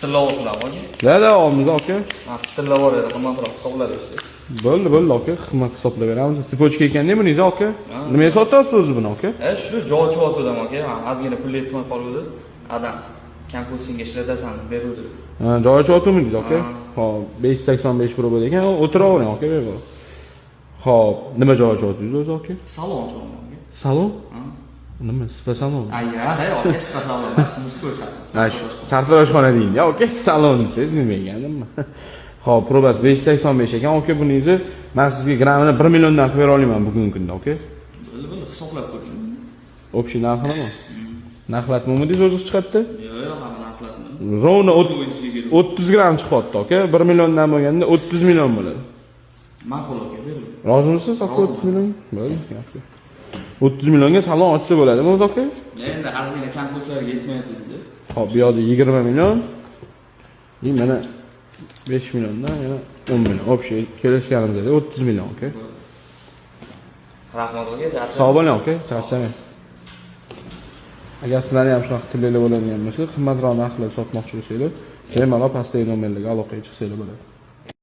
Tilla olsizlar aka. Да, olamiz, aka. Ha, tilla bor edi, qimmatroq hisoblab. Bo'ldi, bo'ldi, aka, qimmat hisoblab beramiz. Цепочка ekanda buningiz, aka. Nimaga sotyapsiz o'zi buni, aka? E, shu joy ochyotgandim, aka. Ozgina pul yetmay qoluvdi. Adam kompyuterga ishlatasan deb beruvdi. Ha, joy ochyotmidingiz, aka? Xo'p, 585 проба ekan, o'tiravering, aka, bemalol. Xo'p, nima joy ochyapsiz o'zi, aka? Salon ochyapman, aka. Salon? Nima, spa salon? Aya, hay, aka, spa salon emas, мужской salon. Ha, shu sartaroshxona deydi. Ya, aka, salon desangiz nima ekan, nima? Xo'p, проба si 585 ekan, aka, buningizni men sizga grammini 1 milliondan qilib bera olaman bugungi kunda, aka. Bo'ldi, bo'ldi, hisoblab ko'ring. Общий narxini? Narxlatmamidingiz o'zi chiqadida? Yo'q, yo'q, hamma narxlatma. Ровно O'zingizga kelib. 30 gramm chiqyapti, aka. 1 milliondan bo'lganda 30 million bo'ladi. Ma'qul, aka, bering. Rozimisiz, aka, 30 million? Bo'ldi, yaxshi. 30 millionga salon ochsa bo'ladimi o'zi, aka? Endi ozgina kompyuterga yetmayapti. Xo'p, bu yoqda 20 million. И mana 5 milliondan yana 10 million. Общий kelishganimizda 30 million, aka. Rahmat, aka, charchadim. Sog' bo'ling, aka, charchamang. Agar sizlarni ham shunaqa tilliklar bo'ladigan bo'lsa, qimmatroq narxlarda sotmoqchi bo'lsanglar, bemalol pastdagi nomerlarga aloqaga chiqsanglar bo'ladi.